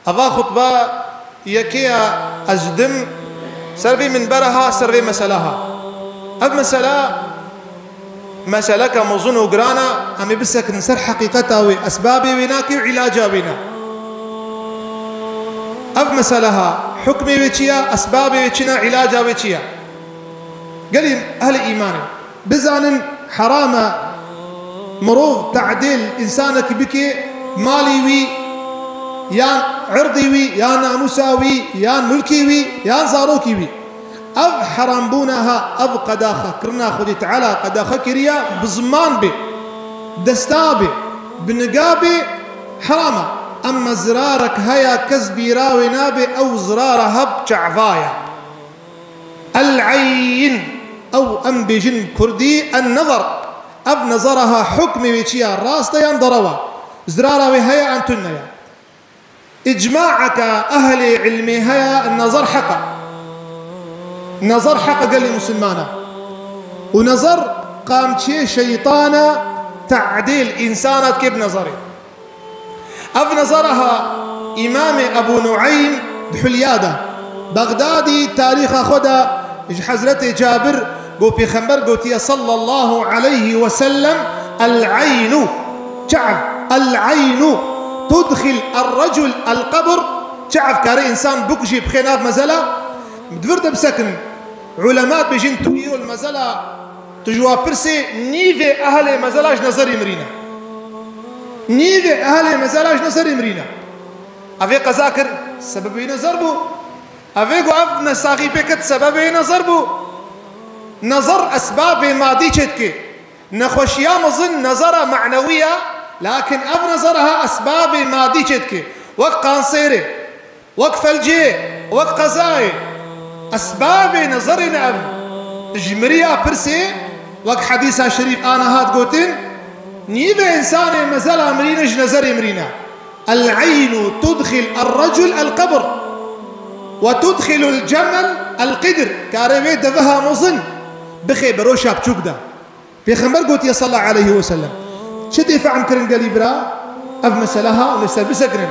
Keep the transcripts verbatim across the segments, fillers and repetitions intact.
Eva xutba yekê ya ez dim ser vê minbera ha, ser vê mesela ha. Ev mesela, meseleke mezin û giran a, em ê bisekinin ser heqîqeta wê, esbabê wê nakê û îlaca wê ne. Ev mesela ha, hukmê wê çi ya, esbabê wê çi ne, îlaca wê çi ya. Gelî ehlê îmanê. Bizanin, heram e mirov te'dîl însanekî bike, malî wî, yan irdî wî, yan namûsa wî, yan milkê wî, yan zarokî wî. Ev herambûna ha, ev qedaxe kirina Xwedê Teala qedaxe kiriye, bi ziman bê, desta bê, bi niga bê, heram e. Ema zirarek heye kes bîra wê nabe, ew zirara heb çava ye. El-eyn, ew em bêjin kurdî en-nezar. Ev nezara ha hukmê wê çi ya, rast e yan derew e? Zirara wê heye an tune ye? Îcmaeke ehlê ilmê heye, nezar heq e. Nezar heq e gelê misilmana. Û nezar qamçê şeytana te'dîl însana dike bi nezarê. Ev nezara ha Îmamê Ebû Nueym di Hulya de, Bexdadî tarîxa xwe de ji Hezretê Cabir got, Pêxember gotiye sallallahu aleyhi ve sellem, "El-eynu, çav, el-eynu tudxil er-recul el-qebr." Çav kare însan bikujî, bixê nav mezela, di vir de bisekinin. Ulema dibêjin tu îro li mezela Tu ji wa pirsê, nîvê ehlê mezela ji nezerê mirîne. Nîvê ehlê mezela ji nezerê mirîne. Evê qeza kir, sebebê nezar bû. Evê got ev nesaxî pê ket, sebebê nezar bû. Nezar esbabê madî çêdike. Nexweşiya mezin nezara manewî ye, lakin ev nezara ha esbabê madî çêdike. Wek kanserê. Wek felcê, wek qezayê, esbabê nezerê ne ev. Ji miriya pirsê, wek hedîsa şerîf ana hat gotin, nîvê însanê mezela mirîne ji nezerê mirîne. El-eynu tudxil er-recul el-qebr ve tudxilul cemel el-qidr. Kare wê deveha mezin bixê beroşa biçûk de. Pêxember gotiye sallallahu aleyhi ve sellem. Çi tê fehm kirin gelî bira? Ev mesele ha, em ê ser bisekinin.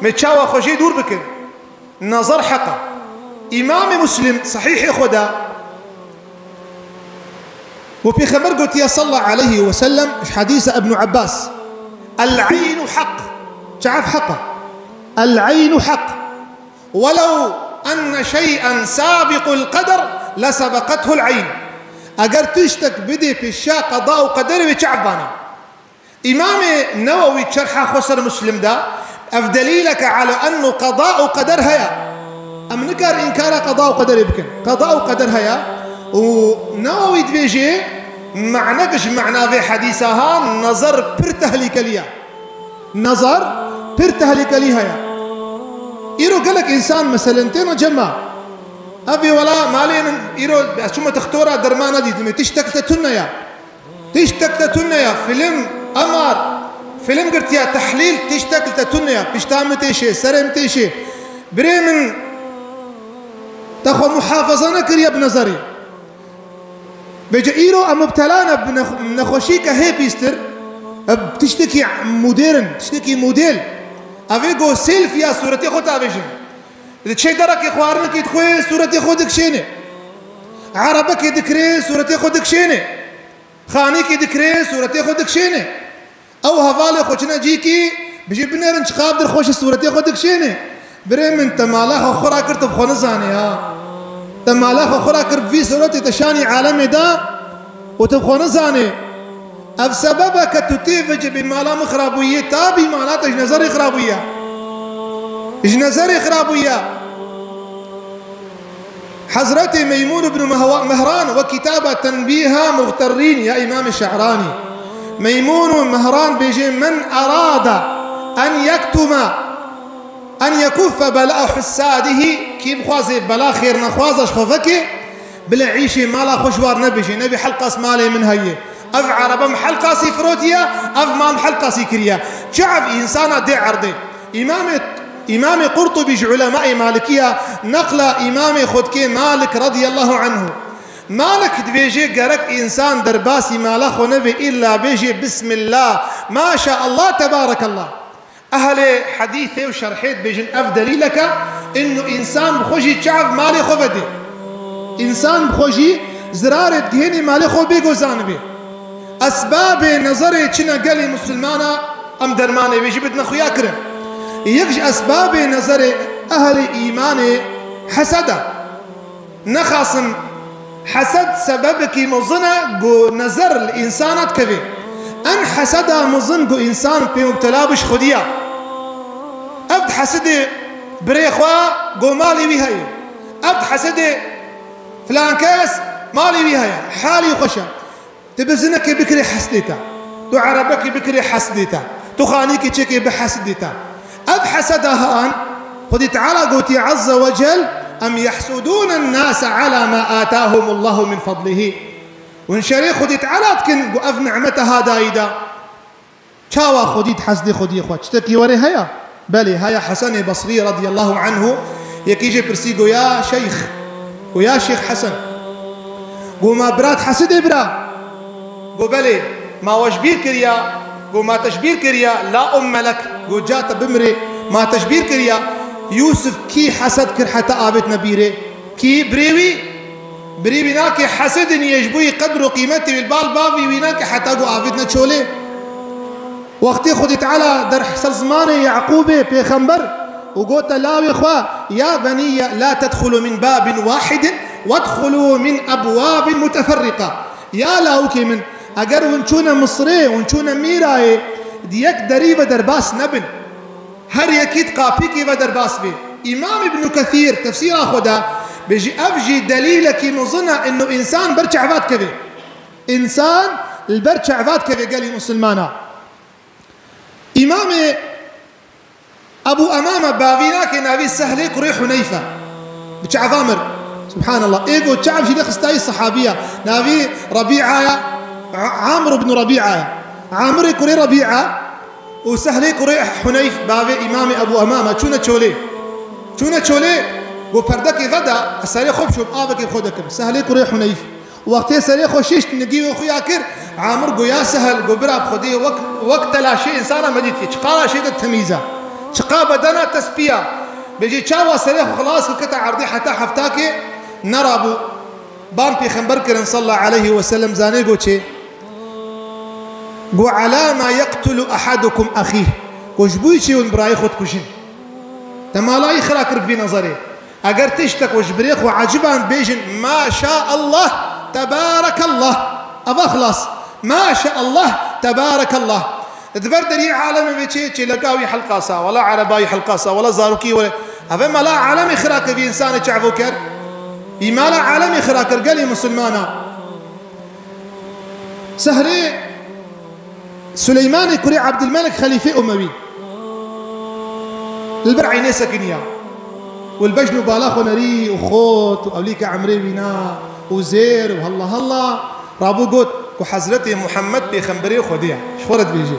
Me çawa xwe jê dûr bikin. Nazar heq e. Îmamê Muslim sahîhê xwe de û Pêxember gotiye sallallahu aleyhi ve sellem, ji hedîsa Ibn Abbas. El-eynu heq. Çav heq e. El-eynu heq. "Welew enne şey'en sabiqul qeder lesebekethul eyn." Eger tiştek bidê pêşiya qeda û qederê wê çav bana. Îmamê Newewî çerha xwe ser Muslim de, ev delîleke ala ennu qeda û qeder heye. Em nikar înkara qeda û qederê bikin. Qeda û qeder heye û Newewî dibêje, manek ji mana vê hedîsa ha, nazar pir tehlîkelî ye. Nazar pir tehlîkelî heye. Îro gelek însan meselen têne cema. Ev ê wela malê min îro ez çûme dixtora derman nedîtime. Tiştek li te tune ye. Tiştek li te tune ye. Film, emar, film girtiye, tehlîl, tiştek li te tune ye. Pişta min têşê, serê min têşê. Birê min te xwe muhafaza nekiriye bi nezerê. Vêce îro em mubtela ne bi nex-, nexweşîke hê pîstir, e, tiştekî modern, tiştekî model. Ev ê go selfie ya sûretê xwe tavêjin. Diçe derekê xwarinekê dixwe, sûretê xwe dikişêne. Erebekê dikirê, sûretê xwe dikişêne. Xanîkê dikirê, sûretê xwe dikişêne. Ew hevalê xwe çine cîkî, bijî binêrin çiqav dirxweş e, sûretê xwe dikişêne. Birê min, te mala xwe xura kir, tu bi xwe nizanî ha. Te mala xwe xura kir, bi vî sûretê te şanî alemê da û tu bi xwe nizanî. Ev sebeb e ke tu tê vecibê mala min xirabûyê, tabî mala te ji nezerê xirabûye. Ji nezerê xirabûye. Hezretê Meymûn ibn Mehwa-, Mehran we kitaba Tenbîha Muxterrîn ya Îmamê Şe'ranî. Meymûn û Mehran bêje, "Men erada en yektuma, en yekuffe bela hussadihi", kî bixwaze bela xêrnexwaza ji xwe veke, bile îşê mala xwe ji war nebêje, nebê helqas malê min heye. Ev erebe min helqasî firotiye, ev mal min helqasî kiriye. Çi ev însana dê erdê? Îmamê, Îmamê Qurtubî ji ulemayê Malikiya neqla Îmamê xwe dike Malik radiyallahu anhu. Malik dibêje, gerek însan derbasî mala xwe nebe, îlla bêje, "Bismillah, maşaallah, tebarekallah." Ehlê hedîsê û şerhê dibêjin, ev delîleke, inu însan bi xwe jî çav malê xwe vedê. Însan bi xwe jî zirarê digihênê malê xwe bê ku zanibê. Esbabê nezerê çi ne gelê misilmana, em dermanê wê jî bidine xuya kirin. Yek ji esbabê nezerê ehlê îmanê hesed e. Nexasim hesed sebebekî mezin e ku nezer li însana dikeve. En heseda mezin ku însan pê mubtela bû ji xwedî ye. Ev dihesidê birê xwe ku malê wî heye. Ev dihesidê filan kes malê wî heye. Halî xweş e. Tu bizinekê bikirê hesidê te. Tu erebekê bikirê hesidê te. Tu xanîkê çêkê bi hesidê te. Ev heseda han, Xwedî Teala gotî azze ve cel, "Em yehsudûnen nase ala ma atahumullahu min fadlihi." Hûn şerê Xwedî Teala dikin ku ev nimete ha dayî da. Çawa Xwedî di hesidê Xwediyê xwe? Tiştekî werê heye? Belê, haya Hesenê Basrî radiyallahu anhu, yekî jê pirsî, go ya Şeyx, go ya Şêx Hesen, go ma bira dihesidê bira? Go belê, ma we ji bîr kiriya? Go ma te ji bîr kiriya, la umme lek, go ca te bimirê, ma te ji bîr kiriya? Yûsif kî hesed kir heta avêtine bîrê? Kî? Birê wî. Birê wî nake hesedê niyê, ji bo yî qedr û qîmetê wî li bal bavî wî nake heta ku avêtine çolê. Wextê Xwedê Teala der ser zimanê Yaqûbê pêxember û gote lawê xwe, "Ya benîye la tedxulû min babin wahidin wedxulû min ebwabin muteferrîqa." Ya lawikê min, eger hûn çûne Misirê, hûn çûne Mîrayê, di yek derî ve derbas nebin. Her yekî di qapîkê ve derbas bê. Îmam Îbnû Kesîr tefsîra xwe de bêjî, ev jî delîlekî mezin e, inu însan ber çava dikeve. Însan li ber çava dikeve gelî misilmana. Îmamê Ebû Emame bavî nake, navî Sehlê kurê Huneyf e. Bi çava mir. Subhanallah. Ê go çav jî nexistayî sehabî ya. Navî Rebî'a ya. A-, Amr ibn Rebî'a ya. Amirê kurê Rebî'a û Sehlê kurê Huneyf bavê Îmamê Ebû Emame çûne çolê. Çûne çolê, go perdekê veda, ez serê xwe bişom, avekê bi xwe dekim. Sehlê kurê Huneyf. Wextê serê xwe şişt, nigî wê xuya kir, Amir go ya Sehel, go bira bi Xwedê, wek, wek te laşê însana me dîtiye. Çiqa laşê te temîz e. Çiqa bedena te spî ya. Bêjê çawa serê xwe xilas kir, kete erdê heta heftakê nerabû. Ban pêxember kirin sallallahu aleyhi ve sellem, zanê go çê? Go, "Ala ma yeqtulu ahadukum ahîh." Go, "Ji bo çi hûn birayê xwe dikujin? Te malayî xira kir bi vî nezerê. Eger tiştek we ji birê xwe eciban, bêjin, 'Maşaallah, tebarekallah.'" Eva xilas. "Maşaallah, tebarekallah." Di ber deriyê alemê vê çê, çêleka wî helqasa, wela ereba wî helqasa, wela zarokî were. Eve mala alemê xira kir vî însanê çavo ker. Vî mala alemê xira kir gelê misilmana. Sehrê Suleymanê kurê Ebdilmelik xelîfê Umewî li ber eynê sekiniya û li bejn û bala xwe nerî û xot û ewlîke emrê wîna û zêr û halla halla rabû got ku Hezretê Muhammed pêxemberê Xwedê ye. Ji xwe re dibêje.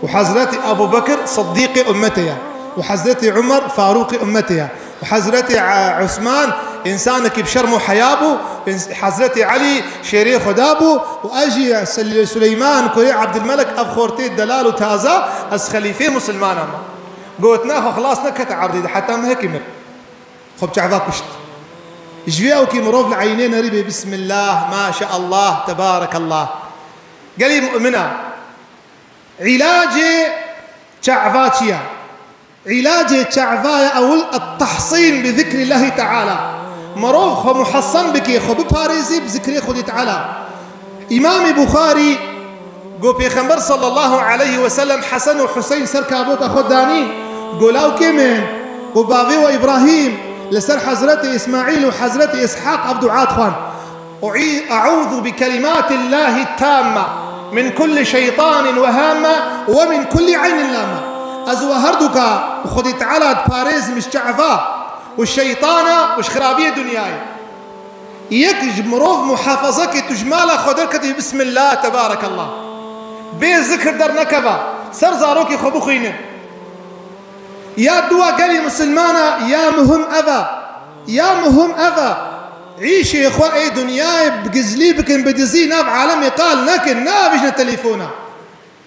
Û Hezretê Ebû Bekir Siddîqê ummetê ye. Û Hezretê Umer Farûqê ummetê ye. Û Hezretê, e, Usman însanekî bi şerm û heya bû. Ins-, Hezretê Elî şêrê Xweda bû. Û ez jî Sul-, Suleyman kurê Ebdilmelek, ev xortê delal û taza, ez xelîfê misilmanan me. Gotina xwe xilas neket erdê de heta mehekî mir. Xwe bi çava kuşt. Ji vê ewkî mirov li eynê nerî bê, Bismillah, Maşaallah, Tebarekallah. Gelî mumina. Îlacê çava çi ye? Îlacê çava ye ewil et-tehsîn bi zikrîllahî teala. Mirov xwe muhessan bike, xwe biparêzî bi zikrê Xwedê Teala. Îmamê Buxarî got, Pêxember sallallahu aleyhi ve sellem Hesen û Huseyn ser kaboka xwe danî, got, Lawkê min, got, bavê we Îbrahîm li ser Hezretê Îsmaîl û Hezretê Îshaq ev dua dixwend. Uî-, Eûzu bi kelimatillahi tamme min kulli şeytanin ve hamme ve min kulli eynin lamme. Ez we herduka bi Xwedê Teala diparêzim ji çava û şeytana û ji xirabiyê dinyayê. Yek ji mirov muhafazeke tu ji mala xwe derketî, Bismillah, Tebarekallah. Bê zikir dernekeva, ser zarokê xwe bixwînin. Ya dua gelî misilmana, ya muhim eva. Ya muhim ev e, îşê xwe ê dinyayê bi gizlî bikin, bi dizî nav alemê qal nekin, neavêjine telefona.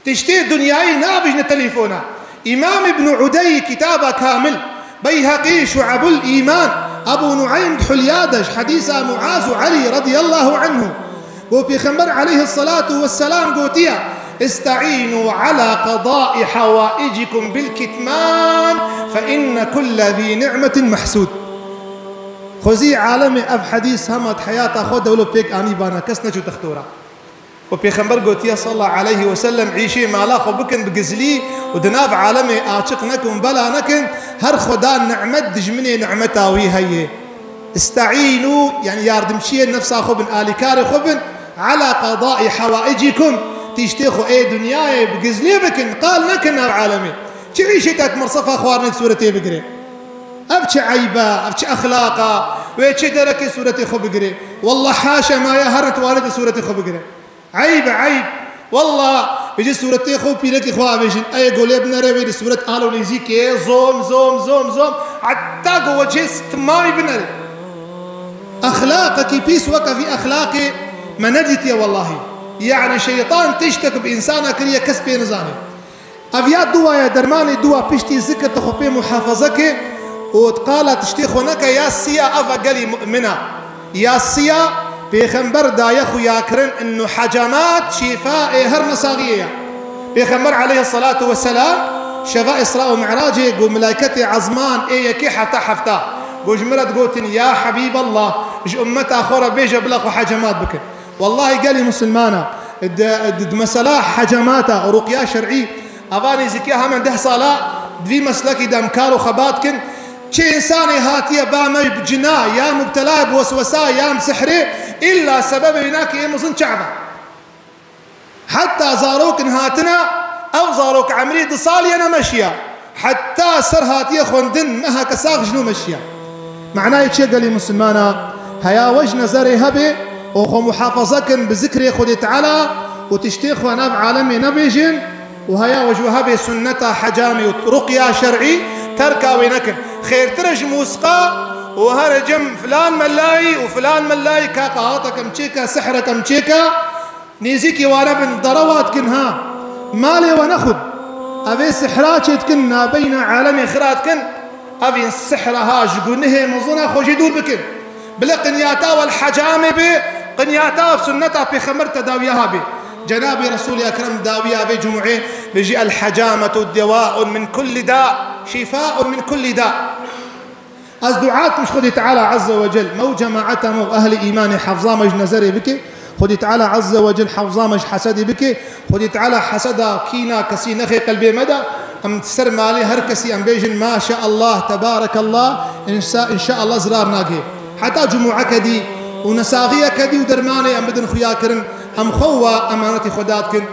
Tiştê dinyayî neavêjine telefona. Îmam Ibn Udey kitaba kamil, Beyheqî Şuebul Îman, Ebû Nueym di Hulya de ji hedîsa Muaz û Elî radiyallahu anhu, got, Pêxember aleyhissalatu vesselam gotiye, "İsteînû ala qadai hawaicikum bil kitman, fe inne kulle zî ni'metin mehsûd." Xwezî alemê ev hedîs hema di heyata xwe de wilo pêk anîbana, kes neçû textora. Û Pêxember gotiye sallallahu aleyhi ve sellem, "Îşê mala xwe bikin bi gizlî û di nav alemê açiq nekin, bela nekin, her Xweda ni'met dijminê ni'meta wî heye." İsteînû, yani yardimçiyê nefsa xwe bin, alîkarê xwe bin, ala qadai hawaicikum, tiştê xwe ê dinyayê bi gizlî bikin, qal nekin nav alemê. Çi îşê te di mirsefa xwarinê di sûretê bigire? Ev çi eyb e, ev çi exlaq e, wê çi derekê sûretê xwe bigire? Wallah haşa ma ya her netware di sûretê xwe bigire. Eyb e, eyb. Wallah, bêje sûretê xwe û pîrekê xwe avêjin. Ey golê binere wê di sûret alo nêzîkê, zom, zom, zom, zom. Heta ku wecê stimamî binere. Exlaqekî pîs weke vî exlaqê me nedîtiye wellahî. Yani şeytan tiştek bi însana kiriye kes pê nizane. Ev ya duwa ye, dermanê duwa piştî zikir tu xwe pê muhafaza ke û tu qala tiştê xwe neke ya siya eva gelî mu'mina. Ya siya Pêxember daye xuyakirin innu hecamat şîfa ê her nesaxiyê ya. Pêxember aleyhissalatu vesselam şeva Îsra û Mi'racê got, melayketê ezman ê yekê heta hefta got ji min re digotin, ya Habîballah, ji ummeta xwe re bêje bila xwe hecamat bikin. Wellahî gelî misilmana, di, di, di mesela hecamata, ruqya şer'î, ava nêzîkiya hemen deh sala di vî meslekî de em kar û xebat kin. Çi însanê hatiye ba me bi cina, ya mubtela bi weswesa, ya bi sihrê, îlla sebebê wî nake ê mizin çav e. Heta zarokin hatine, ev zarok emrê du sal ye nemeşiya. Heta ser hatiye xwendin, meheke sax ji nû meşiya. Manayê çi gelî misilmana? Heya we ji nezerê hebe û xwe muhafaza kin bi zikrê Xwedê Teala û tiştê xwe nav alemê nebêjin û heya we ji we hebe sunneta hecamê û ruqya şer'î terka wê nekin. Xêrtir e ji mûsqa û here cem filan melayî û filan melayî ka qahatek em çêke, sihrek em çêke. Nêzîkî wane bin, derewa dikin ha. Malê we nexwin. Ev ê sihra çê dikin, nabeyna alemê xira dikin. Evîn sihra ha ji gunihê mizina xwe jî dûr bikin. Bila qinyata we li hecamê bê, qinyata we bi sunneta Pêxember tedawiya ha bê. Cenabê Resûlê Ekrem dawiya vê cumûê bêjî, "El hecametu dewaun min kulli da, şîfaun min kulli da." Ez dua dikim ji Xwedê Teala Azze ve Cel me û cemaeta me û ehlê îmanê hefza me ji nezerê bike. Xwedê Teala Azze ve Cel hefza me ji hesedê bike. Xwedê Teala heseda, kîna, kesî nexê qelbê me de. Em ser malê her kesî em bêjin, Maşallah, Tebarekallah, înşa-, înşallah zirar nagê. Heta cumûeke dî û nesaxiyeke dî û dermanê em bidin xuya kirin, em xwe wa emanetê Xweda dikin.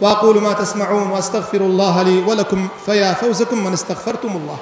وأقول ما تسمعون وأستغفر الله لي ولكم فيا فوزكم من استغفرتم الله.